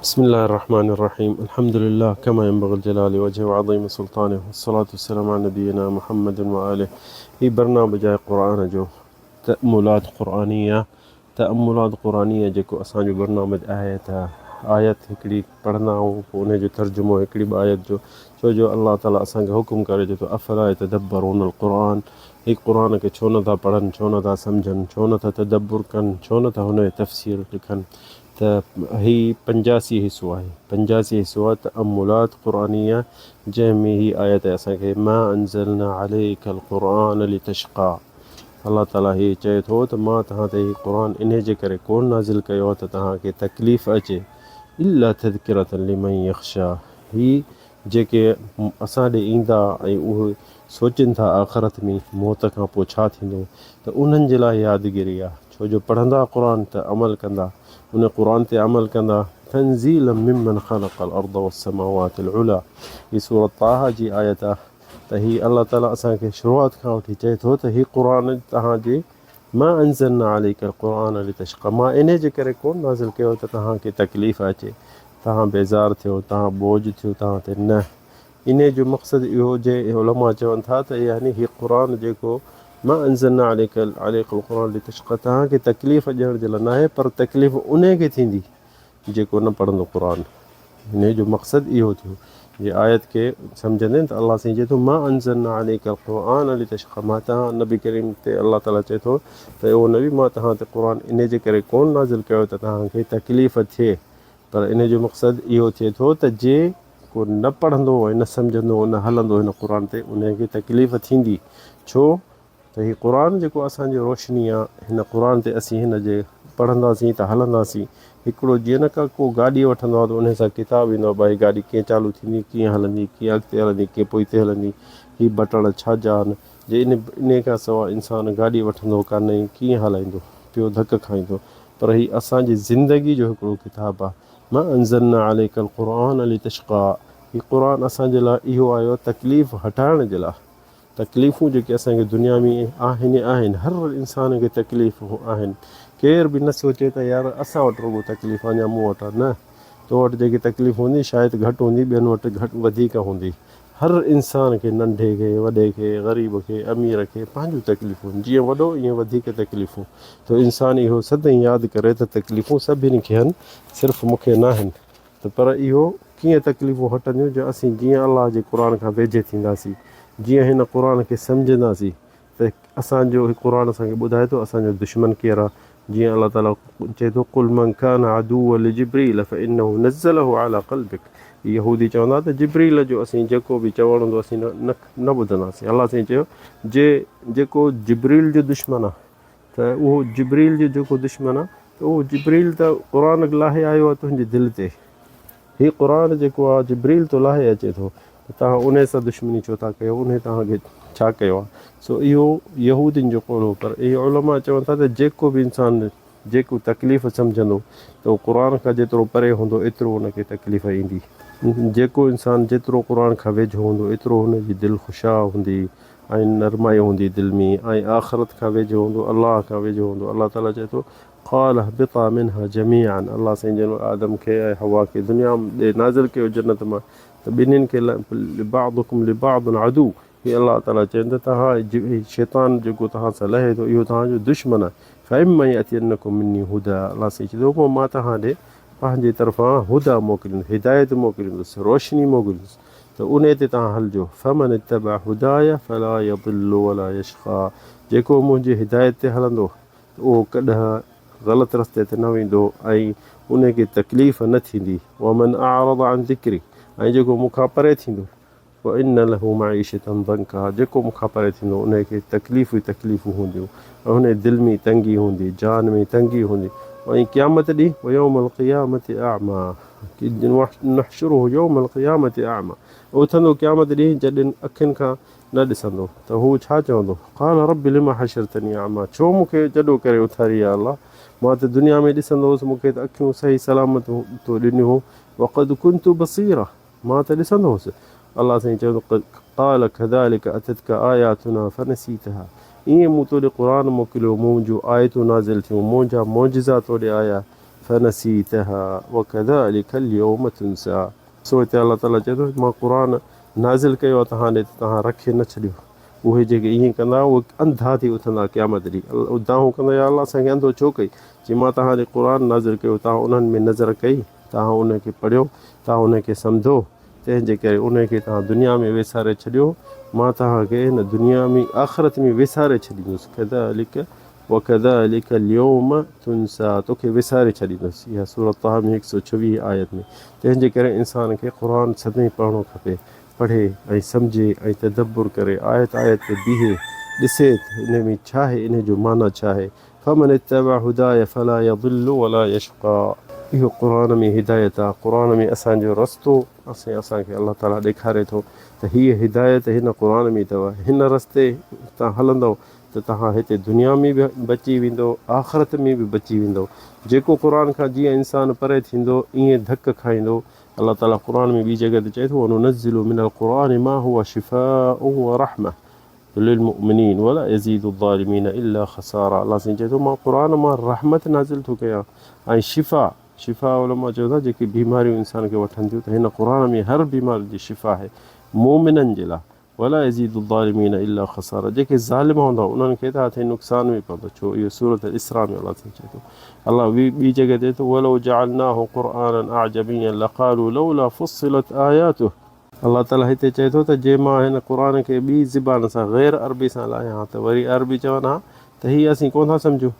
بسم الله الرحمن الرحيم الحمد لله كما ينبغي الجلال وجهه وعظيم سلطانه والصلاة والسلام على نبينا محمد وآله. هي برنامج آهي قرآن جو تأملات قرآنيه. تأملات قرآنيه جيڪو اسان جو برنامج آهي ته آيت هڪڙي پڙهندا آهيون پوء ان جو ترجمو هڪڙي ٻه آيت جو، ڇو جو الله تعالي اسان کي حڪم ڪري ٿو ته افلا يتدبرون القرآن، هي قرآن کي ڇو نٿا پڙهن، ڇو نٿا سمجهن، ڇو نٿا تدبر ڪن، ڇو نٿا هن جو تفسير لکن. ته هي 85 حصو آهي، 85 حصو آهي تأملات قرآنيه، جنهن ۾ هي آيت آهي اسان کي ما انزلنا عليك القرآن لتشقا. الله تعالي هي چئي ٿو ته مان توهان تي هي قرآن انهي جي ڪري ڪونه نازل ڪيو آهي ته توهان کي تڪليف اچي، الا تذڪرة لمن يخشيٰ، هي جيڪي اسان ڏي ايندا ۽ اهي سوچين ٿا آخرت ۾ موت کان پوء ڇا ٿيندو ته انهن جي لاء يادگيري آهي، ڇو جو پڙهندا قرآن ته عمل ڪندا، ان قرآن تي عمل ڪندا. تنزيلا ممن خلق الارض والسماوات العليٰ، هي سورة طه جي آيت آهي ته هي الله تعالي اسان کي شروعات کان وٺي چئي ٿو ته هي قرآن توهان جي ما انزلنا عليك القرآن لتشقى، مان انهي جي ڪري ڪونه نازل ڪيو ته توهان کي تڪليف اچي، توهان بيزار ٿيو، توهان بوجهه ٿيو توهان تي، نه، انهي جو مقصد اهو جي علماء چون ٿا ته يعني هي قرآن جيڪو ما انزلنا عليك عليك القرآن لتشقى توهان کي تڪليف ڏيڻ جي لاء ناهي پر تڪليف انهي کي ٿيندي جيڪو نه پڙهندو قرآن. انهي جو مقصد اهو ٿيو. جي آيت کي سمجهندين ته الله سائين چئي ٿو ما انزلنا عليك القرآن لتشقى، مان توهان نبي ڪريم تي الله تعالي چئي ٿو ته او نبي مان توهان تي قرآن انهي جي ڪري ڪونه نازل ڪيو ته توهان کي تڪليف ٿئي پر انهي جو مقصد اهو ٿئي ٿو ته جي ڪو نه پڙهندو ۽ نه سمجهندو نه هلندو هن قرآن تي انهي کي تڪليف ٿيندي. ڇو ته هي قرآن جيڪو اسان جي روشني آ، هن قرآن تي اسين هن جي پڙهنداسين ته هلنداسين. هڪڙو جيئن نه ڪا ڪو گاڏي وٺندو آ ته انهي سان ڪتاب ايندو آ ڀائي گاڏي ڪيئن چالو ٿيندي، ڪيئن هلندي، ڪيئن اڳتي هلندي، ڪيئن پوئتي هلندي، هي بٽڻ ڇا جا آهن، جي انهي کان سواء انسان گاڏي وٺندو ڪانه ۽ ڪيئن هلائيندو، پيو ڌڪ کائيندو. پر هي اسان جي زندگي جو هڪڙو ڪتاب آ. ما انزلنا عليک القرآن لتشقيٰ، هي قرآن اسان جي لاء اهو آيو آ تڪليف هٽائڻ جي لاء. تڪليفون جيڪي اسان کي دنيا ۾ آهن ئي آهن، هر انسان کي تڪليفون آهن. ڪير به نه سوچي ته يار اسان وٽ رڳو تڪليف آهن يا مون وٽ آهن، نه، تو وٽ جيڪي تڪليف هوندي شايد گهٽ هوندي، ٻين وٽ گهٽ وڌيڪ هوندي. هر انسان کي ننڍي کي، وڏي کي، غريب کي، امير کي پنهنجون تڪليفون آهن، جيئن وڏو ايئن وڌيڪ تڪليفون. ته انسان اهو سدائين ياد ڪري ته تڪليفون سڀني کي آهن، صرف مون کي ناهن. ته پر اهو ڪيئن تڪليفون هٽنديون جو اسين جيئن الله جي قرآن کان ويجهي ٿينداسين، جيئن هن قرآن کي سمجهنداسين ته اسان جو هي قرآن اسان کي ٻڌائي ٿو اسان جو دشمن ڪير آهي، جيئن الله تعالي چئي ٿو قل من ڪان عدوا لجبريل فانه نزله علي قلبك، يهودي چوندا ته جبريل جو اسين جيڪو به چوڻ هوندو اسين نه ٻڌنداسين، الله سائين چيو جي جيڪو جبريل جو دشمن آهي ته اهو جبريل جو جيڪو دشمن آ ته اهو جبريل ته قرآن لاهي آيو آ تنهنجي دل تي. هي قرآن جيڪو آ جبريل تو لاهي اچي ٿو ته توهان انهي سان دشمني ڇو ٿا ڪيو انهي توهان کي ڇا ڪيو آ. سو اهو يهودين جو قول هو پر اهي علماء چون ٿا ته جيڪو به انسان جيڪو تڪليف سمجهندو ته اهو قرآن کان جيترو پري هوندو ايترو ان کي تڪليف ايندي. جيڪو انسان جيترو قرآن کان ويجهو هوندو ايترو هن جي دل خوشحال هوندي ۽ نرمائي هوندي دل ۾ ۽ آخرت کان ويجهو هوندو، الله کان ويجهو هوندو. الله تعاليٰ چئي ٿو، قال اهبطا منها جميعا الله سائين جن آدم کي ۽ حوا کي دنيا ڏي نازل ڪيو جنت مان ته ٻنهين کي بعضڪم لبعض عدو، هي الله تعاليٰ چين ته توهان هي شيطان جيڪو توهان سان لهي ٿو اهو توهان جو دشمن آهي، فاما ياتينڪم مني هدي الله سائين چئي ٿو پوء مان توهان ڏي پنهنجي طرفان هدي موڪليندس، هدايت موڪليندس، روشني موڪليندس. ته انهيء تي توهان هلجو، فمن اتبع هداي فلا يضل ولا يشقي جيڪو منهنجي هدايت تي هلندو ته اهو ڪڏهن غلط رستي تي نه ويندو ۽ انهي کي تڪليف نه ٿيندي، ومن اعرض عن ذڪري ۽ جيڪو مون کان پري ٿيندو، فان له معيشة ضنڪا جيڪو مون کان پري ٿيندو انهي کي تڪليف ئي تڪليفون هونديون ۽ انهي دل ۾ تنگي هوندي، جان ۾ تنگي هوندي ۽ قيامت ڏينهن ويوم القيامة اعميٰ. نحشره يوم القيامة اعميٰ اٿندو قيامت ڏينهن جڏهن اکين کان نه ڏسندو ته هو ڇا چوندو قال رب لم حشرتني اعميٰ ڇو مون کي جڏو ڪري اٿاري يا الله مان ته دنيا ۾ ڏسندو هوس مون کي ته اکيون صحيح سلامت تو ڏنيون هو وقد ڪنت بصيرا مان ته ڏسندو هوس الله سائين چوندو قال كذلك اتتك آياتنا فنسيتها ائين مون تو ڏي قرآن موڪليو مون جون آيتون نازل ٿيون منهنجا معجزا تو ڏي آيا. فنسيتها وڪذلڪ اليوم تنسيٰ. سو هتي الله تعاليٰ چئي ٿو مان قرآن نازل ڪيو آهي توهان ڏي ته توهان رکي نه ڇڏيو. اهي جيڪي ائين ڪندا اهي انڌا ٿي اٿندا قيامت ڏينهن دانهون ڪندا يا الله اسان کي انڌو ڇو ڪئي؟ چي مان توهان ڏي قرآن نازل ڪيو توهان انهن ۾ نظر ڪئي توهان ان کي پڙهيو توهان ان کي سمجهو تنهن جي ڪري ان کي توهان دنيا ۾ ويساري ڇڏيو مان توهان کي هن دنيا ۾ آخرت ۾ ويساري ڇڏيندس ڪذلڪ وڪذلڪ اليوم تنسيٰ توکي وساري ڇڏيندس اها سورة طه ۾ هڪ سؤ ڇويهه آيت ۾ تنهن جي ڪري انسان کي قرآن سدائين پڙهڻو کپي پڙهي ۽ سمجهي ۽ تدبر ڪري آيت آيت تي بيهي ڏسي ته انهي ۾ ڇا آهي انهي جو معنيٰ ڇا آهي فمن اتبع هداي فلا يضل ولا يشقي اهو قرآن ۾ هدايت آهي قرآن ۾ اسان جو رستو اسين اسان کي الله تعالي ڏيکاري ٿو ته هيء هدايت هن قرآن ۾ اٿو هن رستي تان هلندؤ ته توهان هتي دنيا ۾ به بچي ويندؤ آخرت ۾ به بچي ويندؤ. جيڪو قرآن کان جيئن انسان پري ٿيندو ائين ڌڪ کائيندو. الله تعاليٰ قرآن ۾ ٻي جڳهه تي چئي ٿو وننزل من القرآن ما هو شفاء ورحمة للمؤمنين ولا يزيد الظالمين الا خسارا الله سائين چئي ٿو مان قرآن مان رحمت نازل ٿو ڪيان ۽ شفا، شفا علماء چون ٿا جيڪي بيماريون انسان کي وٺن ٿيون ته هن قرآن ۾ هر بيماري جي شفا آهي مؤمنن جي لاء ولا يزيد الظالمين الا خسارا جيڪي ظالم هوندا انهن کي ته هٿين نقصان ۾ پوندو ڇو اهو سورة الاسراء ۾ الله سائين چئي ٿو الله ٻي جڳهه تي ٿو ولو جعلناه قرآنا اعجميا لقالوا لولا فصلت آياته الله تعالي هتي چئي ٿو ته جي مان هن قرآن کي ٻي زبان سان غير عربي سان لاهيان ها ته وري عربي چون ها ته هي اسين ڪونه ٿا سمجهون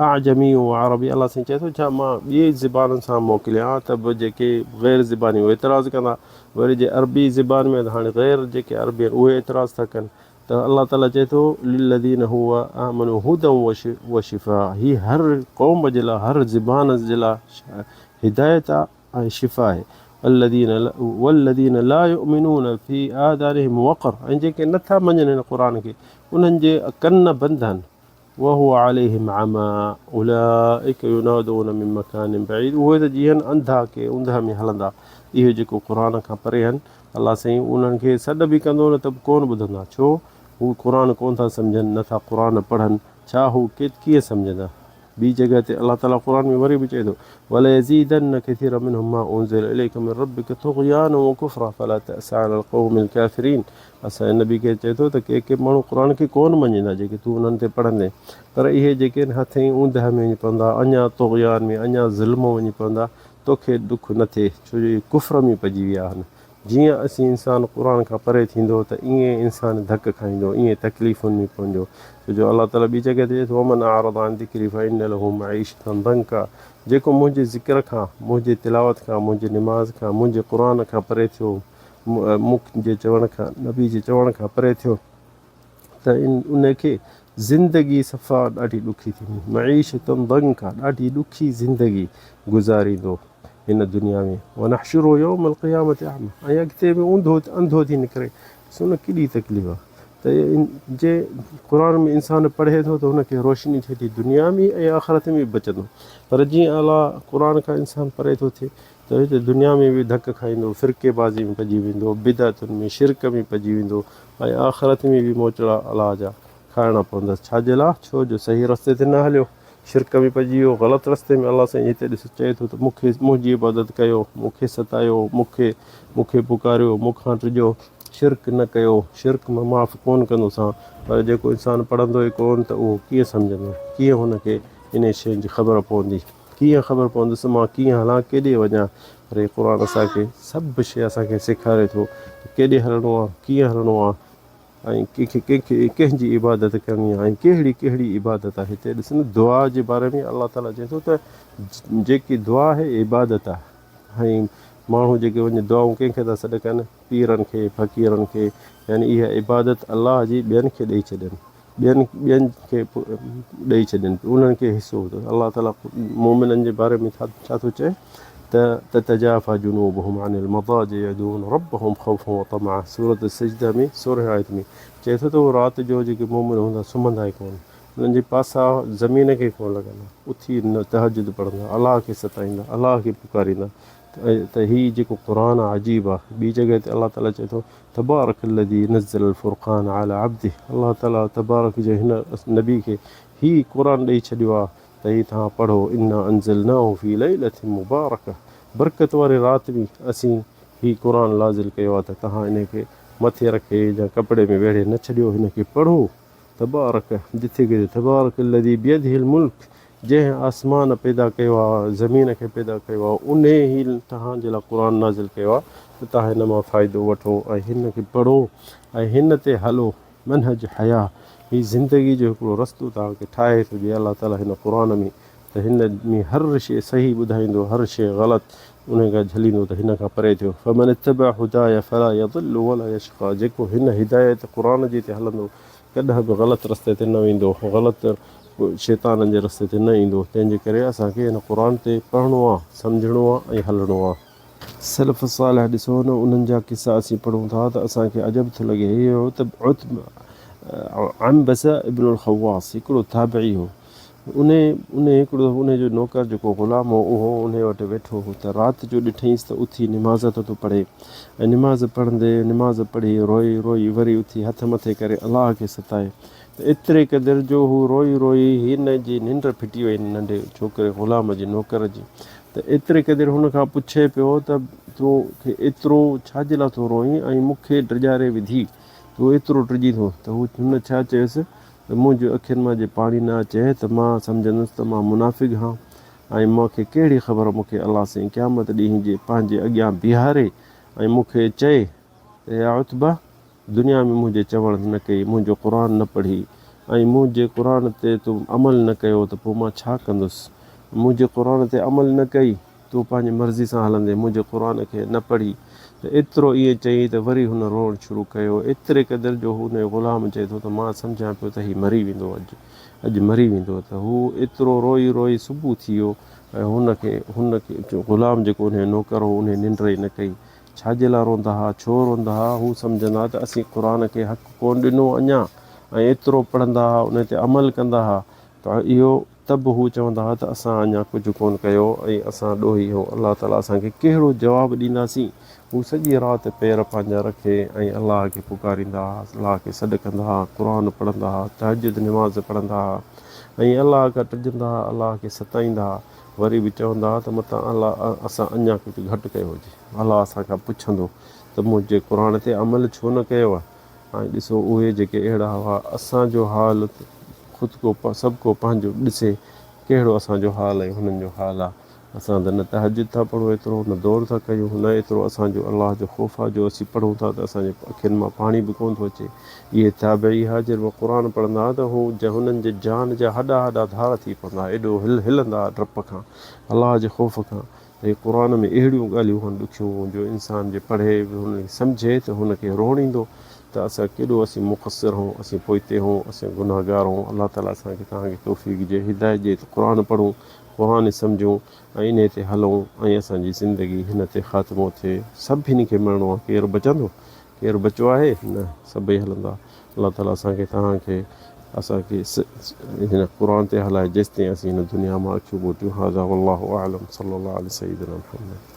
اعجمي و عربي الله سائين چئي ٿو ڇا مان ٻي زبانن سان موڪليان ته به جيڪي غير زباني اهي اعتراض ڪندا وري جي عربي زبان ۾ ته هاڻي غير جيڪي عربي آهن اهي اعتراض ٿا ڪن ته الله تعالي چئي ٿو للذين هو آمنوا هدى وشفاء هي هر قوم جي لاء هر زبان جي لاء هدايت آهي ۽ شفا آهي الذين والذين لا يؤمنون في آذانهم وقر ۽ جيڪي نٿا مڃن هن قرآن کي انهن جي ڪن بند آهن وهو عليهم عميٰ اولئک ينادون من مڪان بعيد اهي ته جيئن انڌا ڪي اوندهه ۾ هلندا اهي جيڪو قرآن کان پري هن الله سائين انهن کي سڏ به ڪندو نه ته به ڪونه ٻڌندا ڇو هو قرآن ڪونه ٿا سمجهن نه ٿا قرآن پڙهن ڇا هو ڪيئن سمجهندا ٻي جڳهه تي الله تعالي قرآن ۾ وري به چئي ٿو وليزيدن كثيرا منهم ما انزل اليك من ربك طغيانا وڪفرا فلا تأس على القوم الكافرين اسان جي نبي کي چئي ٿو ته ڪي ڪي ماڻهو قرآن کي ڪونه مڃيندا جيڪي تون انهن تي پڙهندين پر اهي جيڪي آهن هٿين اوندهه ۾ وڃي پوندا اڃا طغيان ۾ اڃا ظلم ۾ وڃي پوندا توکي ڏک نه ٿئي ڇو جو اهي ڪفر ۾ پئجي ويا آهن جيئن اسين انسان قرآن کان پري ٿيندو ته ائين انسان ڌڪ کائيندو ائين تڪليفن ۾ پوندو ڇو جو الله تعالي ٻي جڳهه تي چئي ٿو ومن اعرض عن ذڪري فان له معيشة ضنڪا جيڪو منهنجي ذڪر کان منهنجي تلاوت کان منهنجي نماز کان منهنجي قرآن کان پري ٿيو مون جي چوڻ کان نبي جي چوڻ کان پري ٿيو ته ان کي زندگي صفا ڏاڍي ڏکي ٿيندي معيشت ضنڪا ڏاڍي ڏکي زندگي گذاريندو هن دنيا ۾ ونحشره يوم القيامة اعميٰ ۽ اڳتي به اونڌو انڌو ٿي نڪري ڏسو نه ڪيڏي تڪليف آهي ته جي قرآن ۾ انسان پڙهي ٿو ته هن کي روشني ٿئي ٿي دنيا ۾ ۽ آخرت ۾ به بچندو پر جيئن الله قرآن کان انسان پري ٿو ٿئي ته هتي دنيا ۾ به ڌڪ کائيندو، فرقي بازي ۾ پئجي ويندو، بدعتن ۾، شرڪ ۾ پئجي ويندو ۽ آخرت ۾ به موچڙا الله جا کائڻا پوندس. ڇا جي لاء؟ ڇو جو صحيح رستي تي نه هليو، شرڪ ۾ پئجي ويو، غلط رستي ۾. الله سائين هتي ڏس چئي ٿو ته مون کي منهنجي عبادت ڪيو، مون کي ستايو، مون کي مون کي پڪاريو، مون کان ڊڄو، شرڪ نه ڪيو، شرڪ مان معاف ڪونه ڪندوسان. پر جيڪو انسان پڙهندو ئي ڪونه ته اهو ڪيئن سمجهندو، ڪيئن هن کي انهي شين جي خبر پوندي. ڪيئن خبر پوندس مان ڪيئن هلان ڪيڏي وڃان پر هي قرآن اسان کي سڀ شيء اسان کي سيکاري ٿو ته ڪيڏي هلڻو آ ڪيئن هلڻو آ ۽ ڪنهن کي ڪنهن کي ڪنهن جي عبادت ڪرڻي آ ۽ ڪهڙي ڪهڙي عبادت آ هتي ڏس نه دعا جي باري ۾ الله تعالي چئي ٿو ته جيڪي دعا آهي عبادت آ ۽ ماڻهو جيڪي وڃي دعائون ڪنهن کي ٿا سڏ ڪن پيرن کي فقيرن کي يعني اها عبادت الله جي ٻين کي ڏئي ڇڏين ٻين ٻين کي ڏئي ڇڏين انهن کي حصو ته الله تعالي مؤمنن جي باري ۾ ڇا ٿو چئي ته تتجافا جنوبهم عن المضاجع يدعون ربهم خوفا وطمعا سورة السجده ۾ سورهين آيت ۾ چئي ٿو ته هو رات جو جيڪي مؤمن هوندا سمهندا ئي ڪونه انهن جي پاسا زمين کي ڪونه لڳندا اٿي تهجد پڙهندا الله کي ستائيندا الله کي پڪاريندا ته هي جيڪو قرآن آهي عجيب آهي ٻي جڳهه تي الله تعالي چئي ٿو تبارڪ الذي نزل الفرقان علي عبده الله تعالي تبارڪ جي هن نبي کي هي قرآن ڏئي ڇڏيو آهي ته هي توهان پڙهو، انا انزلناه في ليلة مبارڪة برڪت واري رات ۾ اسين هي قرآن نازل ڪيو آهي ته توهان ان کي مٿي رکي يا ڪپڙي ۾ ويڙهي نه ڇڏيو هن کي پڙهو. تبارڪ، جٿي ڪٿي تبارڪ الذي بيده الملڪ جنهن آسمان پيدا ڪيو آهي زمين کي پيدا ڪيو آهي انهي ئي توهان جي لاء قرآن نازل ڪيو آهي ته توهان هن مان فائدو وٺو ۽ هن کي پڙهو ۽ هن تي هلو منهج حياة هي زندگي جو هڪڙو رستو توهان کي ٺاهي ٿو ڏئي الله تعالي هن قرآن ۾ ته هن ۾ هر شيء صحيح ٻڌائيندو هر شيء غلط انهي کان جهليندو ته هن کان پري ٿيو فمن اتبع هداي فلا يضل ولا يشقي جيڪو هن هدايت قرآن جي تي هلندو ڪڏهن به غلط رستي تي نه ويندو غلط شيطانن جي رستي تي نه ايندو تنهن جي ڪري اسان کي هن قرآن تي پڙهڻو آ سمجهڻو آ ۽ هلڻو آ. سلف صالح ڏسو نه انهن جا قصا اسين پڙهون ٿا ته اسان کي عجب ٿو لڳي هي عتب عنبسه ابن الخواص هڪڙو تابعي هو انهي انهي هڪڙو دفعو انهي جو نوڪر جيڪو غلام هو اهو انهي وٽ ويٺو هو ته رات جو ڏٺئينس ته اٿي نماز ٿو ٿو پڙهي ۽ نماز پڙهندي نماز پڙهي روئي روئي وري اٿي هٿ مٿي ڪري الله کي ستائي ته ايتري قدر جو هو روئي روئي هن جي ننڊ ڦٽي وئي هن ننڍي ڇوڪري غلام جي نوڪر جي ته ايتري قدر هن کان پڇي پيو ته تو کي ايترو ڇا جي لاء ٿو روئين ۽ مون کي ڊڄاري وڌي تون ايترو ڊڄين ٿو ته هو هن ڇا چيس ته منهنجي اکين مان جي پاڻي نه اچي ته مان سمجهندس ته مان منافق هان ۽ مون کي ڪهڙي خبر مون کي الله سائين قيامت ڏينهن جي پنهنجي اڳيان بيهاري ۽ مون کي چئي ته يا عتبه دنيا ۾ منهنجي چوڻ نه ڪئي منهنجو قرآن نه پڙهي ۽ منهنجي قرآن تي تو عمل نه ڪيو ته پوء مان ڇا ڪندس منهنجي قرآن تي عمل نه ڪئي تون پنهنجي مرضي سان هلندين، منهنجي قرآن کي نه پڙهي ته ايترو ائين چئي ته وري هن روئڻ شروع ڪيو، ايتري قدر جو هو ان غلام چئي ٿو ته مان سمجهان پيو ته هي مري ويندو اڄ، اڄ مري ويندو ته هو ايترو روئي روئي صبح ٿي ويو ۽ هن کي هن کي غلام جيڪو انهيء جو نوڪر هو انهيء ننڊ ئي نه ڪئي. ڇا جي لاء روئندا ها؟ ڇو روئندا ها؟ هو سمجهندا ها ته اسين قرآن کي حق ڪونه ڏنو اڃا ۽ ايترو پڙهندا ها، انهي تي عمل ڪندا ها ته اهو ته به هو چوندا ها ته اسان اڃا ڪجهه ڪونه ڪيو ۽ اسان ڏوهي آهيون، الله تعاليٰ اسان کي ڪهڙو جواب ڏينداسين؟ هو سڄي رات پير پنهنجا رکي ۽ الله کي پڪاريندا ها، الله کي سڏ ڪندا ها، قرآن پڙهندا ها، تهجد نماز پڙهندا ها ۽ الله کان ڊڄندا ها، الله کي ستائيندا ها، وري به چوندا ها ته متان الله اسان اڃا ڪجهه گهٽ ڪيو هجي، الله اسان کان پڇندو ته منهنجي قرآن تي عمل ڇو نه ڪيو؟ هاڻي ڏسو اهي جيڪي اهڙا هئا، اسان جو حال خود ڪو سڀ ڪو پنهنجو ڏسي ڪهڙو اسان جو حال ۽ هنن جو حال آ. اسان ته نه تهجد ٿا پڙهون ايترو، نه دور ٿا ڪيون، نه ايترو اسان جو الله جو خوف آ جو اسين پڙهون ٿا ته اسان جي اکين مان پاڻي به ڪونه ٿو اچي. اهي تابعي ها جن وقت قرآن پڙهندا ها ته هو هنن جي جان جا هڏا هڏا ڌار ٿي پوندا ها، ايڏو هل هلندا ها ڊپ کان، الله جي خوف کان. ته هي قرآن ۾ اهڙيون ڳالهيون هن ڏکيون جو انسان جي پڙهي به هن کي سمجهي ته هن کي روئڻ ايندو ته اسان ڪيڏو اسين مقصر هون اسين پوئتي هون اسين گنهگار هون الله تعالي اسان کي توهان کي توفيق جي هدايت ڏي ته قرآن پڙهون قرآن سمجهون ۽ انهي تي هلون ۽ اسان جي زندگي هن تي خاتمو ٿئي سڀني کي مرڻو آهي ڪير بچندو ڪير بچو آهي؟ نه، سڀئي هلندا. الله تعاليٰ اسان کي توهان کي اسان کي هن قرآن تي هلائي جيستائين اسين هن دنيا مان اکيون ٻوٽيون هذا والله اعلم صلي الله علي سيدنا محمد.